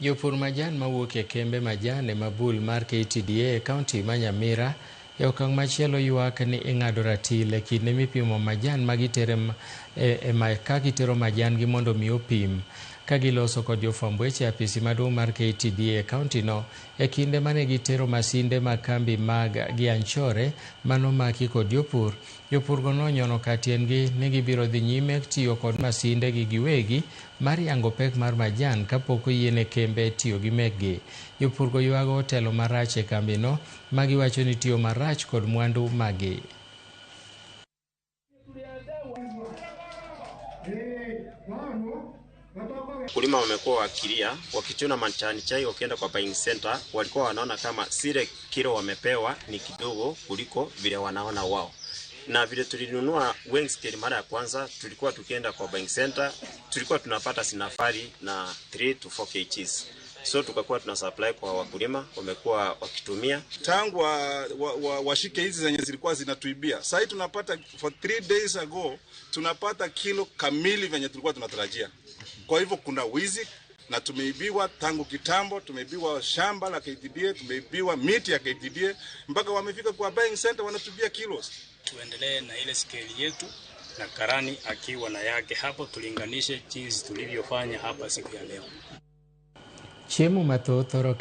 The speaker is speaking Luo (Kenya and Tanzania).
Jopur majan mawuok e kembe majan e mabul mar KTDA e kaunti ma Nyamira e okang' machielo ywak ni ing'ado ratil e kinde mipimo majan ma gitere ka gitero majan gi mondo mi opim. Ka giloso kod jofwamb weche e apisi maduong' mar KTDA e kaunti no e kinde mane gitero masinde mag kambi mag Gianchore manomaki kod jopur. Jopurgo nonyono katiendgi ni gibiro dhi nyime tiyo kod masinde gi giwegi mar yango pek mar majan kapok oyiene kembe tiyo gi mekgi. Jopurgo ywago telo marach e kambino ma giwacho ni tiyo marach kod mwandu maggi. Wakulima wamekuwa wakilia wakichuna majani chai, wakienda kwa buying center, walikuwa wanaona kama zile kilo wamepewa ni kidogo kuliko vile wanaona wao. Na vile tulinunua weighing scale mara ya kwanza, tulikuwa tukienda kwa buying center, tulikuwa tunapata sinafari na 3 to 4 kgs. So tukakuwa tuna supply kwa wakulima, wamekuwa wakitumia. Tangu washike hizi zenye zilikuwa zinatuibia. Sasa hivi tunapata for 3 days ago tunapata kilo kamili venye tulikuwa tunatarajia. Kwa hivyo kuna wizi na tumeibiwa tangu kitambo, tumeibiwa shamba la KTDA, tumeibiwa miti ya KTDA, mpaka wamefika kwa buying center wanatubia kilos. Tuendelee na ile scale yetu na karani akiwa na yake hapo, tulinganishe jinsi tulivyofanya hapa siku ya leo. Chiemo mathoth thoro